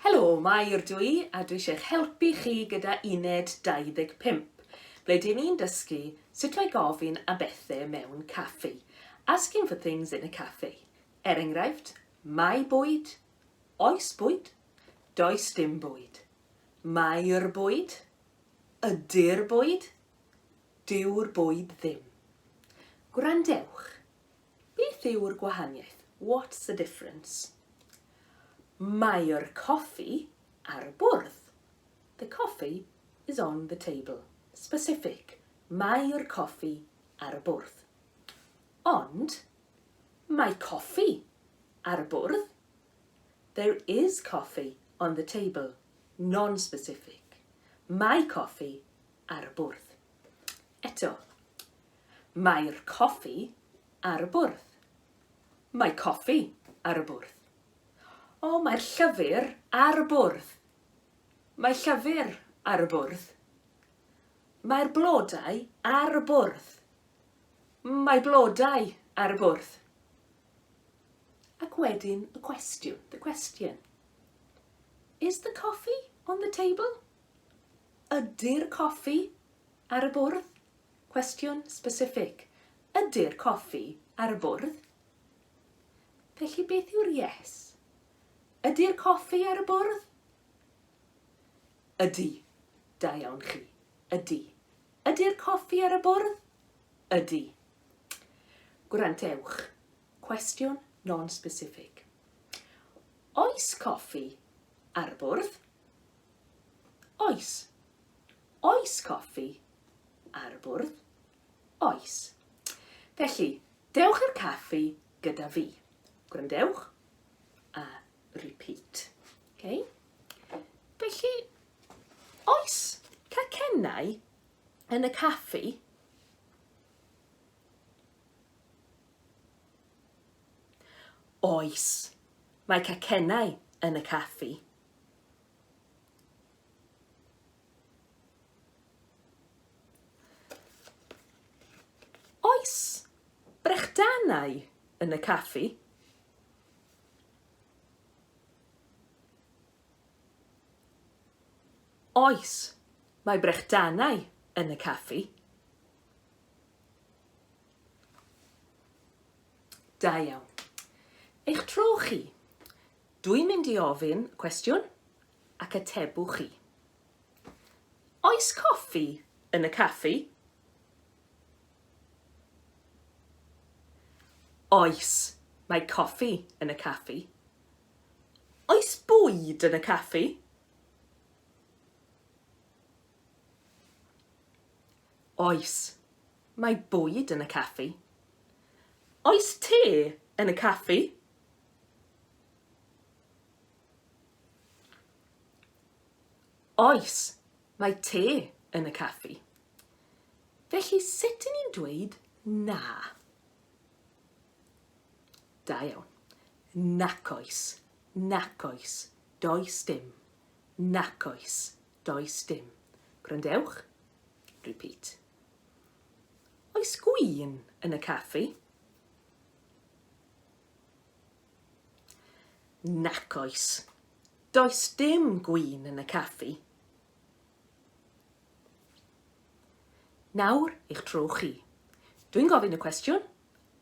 Helo, Mair dw i, a dwi eisiau eich helpu chi gyda uned 25, ble dyn ni'n dysgu sut mae gofyn am bethau mewn caffi. Asking for things in a cafe. Er enghraifft, mae bwyd, oes bwyd, does dim bwyd. Mae'r bwyd, ydy'r bwyd, dyw'r bwyd ddim. Gwrandewch. Beth yw'r gwahaniaeth? What's the difference? Mae'r coffi ar y bwrdd. The coffee is on the table. Specific. Mae'r coffi ar y bwrdd. Ond, mae coffi ar y bwrdd. There is coffee on the table. Non-specific. Mae coffi ar y bwrdd. Eto, Mae'r coffi ar y bwrdd. Mae coffi ar y bwrdd. O, mae'r llyfr ar y bwrdd. Mae llyfr ar y bwrdd. Mae'r blodau ar y bwrdd. Mae blodau ar y bwrdd. Ac wedyn y cwestiwn, the question. Is the coffee on the table? Ydy'r coffi ar y bwrdd? Cwestiwn specific. Ydy'r coffi ar y bwrdd? Felly beth yw'r yes? Ydy'r coffi ar y bwrdd? Ydy. Da iawn chi. Ydy. Ydy'r coffi ar y bwrdd? Ydy. Gwrandewch. Cwestiwn non-specific. Oes coffi ar y bwrdd? Oes. Oes coffi ar y bwrdd? Oes. Felly, dewch i'r caffi gyda fi. Gwrandewch a repeat. Okay? Felly, oes cacennau yn y caffi? Oes, mae cacennau yn y caffi. Oes brechdanau yn y caffi? Oes, mae brechdanau yn y caffi. Da iawn. Eich tro chi. Dwi'n mynd i ofyn cwestiwn ac atebwch chi. Oes coffi yn y caffi? Oes, mae coffi yn y caffi. Oes bwyd yn y caffi? Oes, mae bwyd yn y caffi. Oes te yn y caffi? Oes, mae te yn y caffi. Felly sut 'yn ni'n dweud na? Da iawn. Nac oes. Nac oes. Does dim. Nac oes. Does dim. Gwrandewch. Repeat. Oes gwin yn y caffi? Nac oes. Does dim gwin yn y caffi. Nawr eich tro chi. Dwi'n gofyn y cwestiwn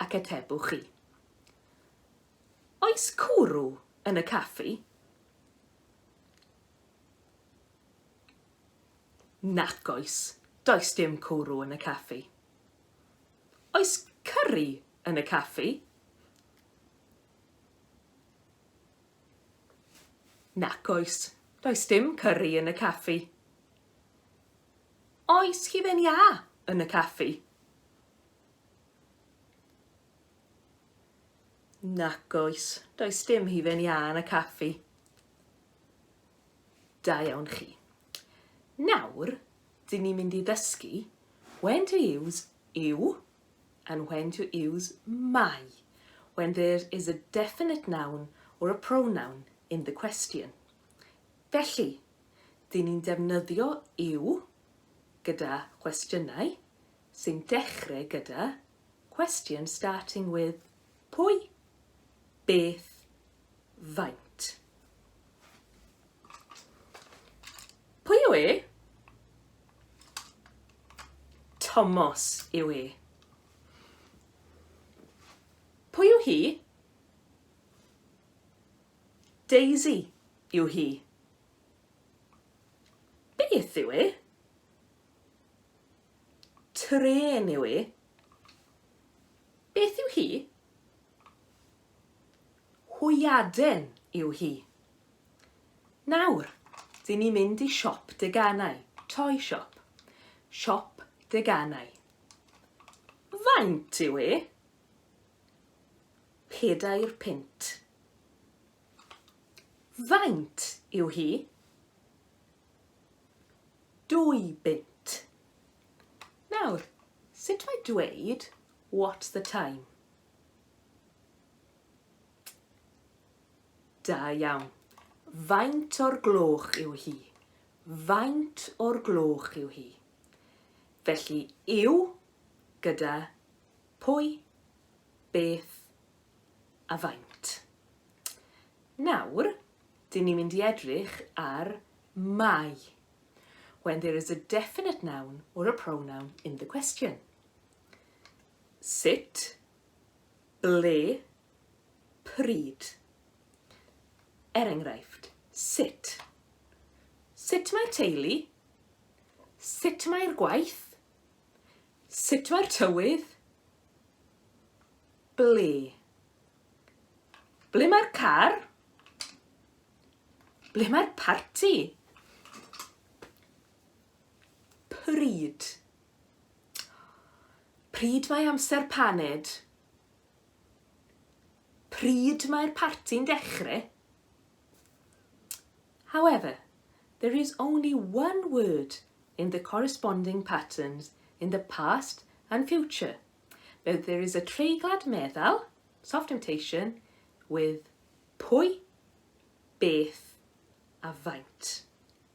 ac atebwch chi. Oes cwrw yn y caffi? Nac oes. Does dim cwrw yn y caffi. Oes cyri yn y caffi? Nac oes, does dim cyri yn y caffi. Oes hufen iâ yn y caffi? Nac oes, does dim hufen iâ yn y caffi. Da iawn chi. Nawr, dyn ni'n mynd i ddysgu when to use yw and when to use mae when there is a definite noun or a pronoun in the question. Felly, dyn ni'n defnyddio yw gyda chwestiynau sy'n dechrau gyda question starting with pwy, beth, faint. Pwy yw e? Tomos yw e. Pwy yw hi? Daisy yw hi. Beth yw e? Trên yw e. Beth yw hi? Hwyaden yw hi. Nawr, dyn ni'n mynd i siop deganau, toy shop. Siop deganau. Faint yw e? 4 punt. Faint yw hi? 2 bunt. Nawr, sut mae dweud what's the time? Da iawn. Faint o'r gloch yw hi? Faint o'r gloch yw hi? Felly, yw gyda pwy, beth a faint. Nawr, dyn ni'n mynd i edrych ar mae. When there is a definite noun or a pronoun in the question. Sut, ble, pryd. Er enghraifft, sut. Sut mae'r teulu? Sut mae'r gwaith? Sut mae'r tywydd? Ble? Ble mae'r car? Ble mae'r parti? Pryd? Pryd mae amser paned? Pryd mae'r parti'n dechrau? However, there is only one word in the corresponding patterns in the past and future. But there is a treiglad meddal, soft imitation, with pwy, beth a faint.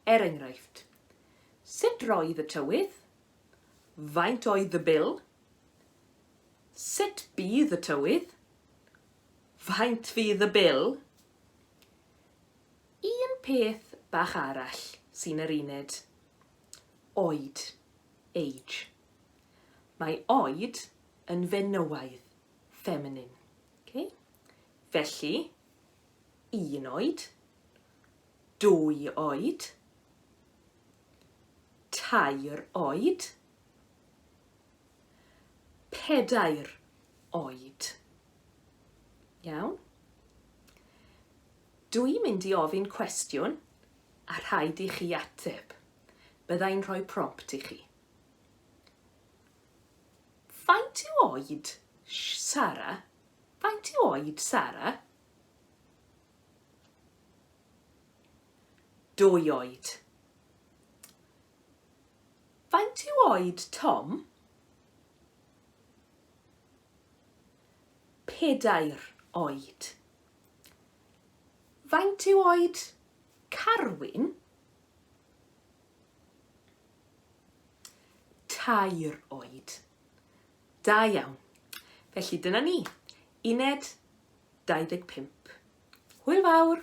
Er enghraifft, sut roedd y tywydd? Faint oedd y bil? Sut bydd y tywydd? Faint fydd y bil? Un peth bach arall sy'n yr uned. Oed. Age. Mae oed yn fenywaidd, feminine. Okay? Felly, un oed, dwy oed, tair oed, pedair oed. Iawn? Dw i'n mynd i ofyn cwestiwn a rhaid i chi ateb. Bydda i'n rhoi prompt i chi. Faint yw oed Sara? Faint yw oed Sara? Dwy oed. Faint yw oed Tom? Pedair oed. Faint yw oed Carwyn? Tair oed. Da iawn. Felly dyna ni. Uned 25. Hwyl fawr!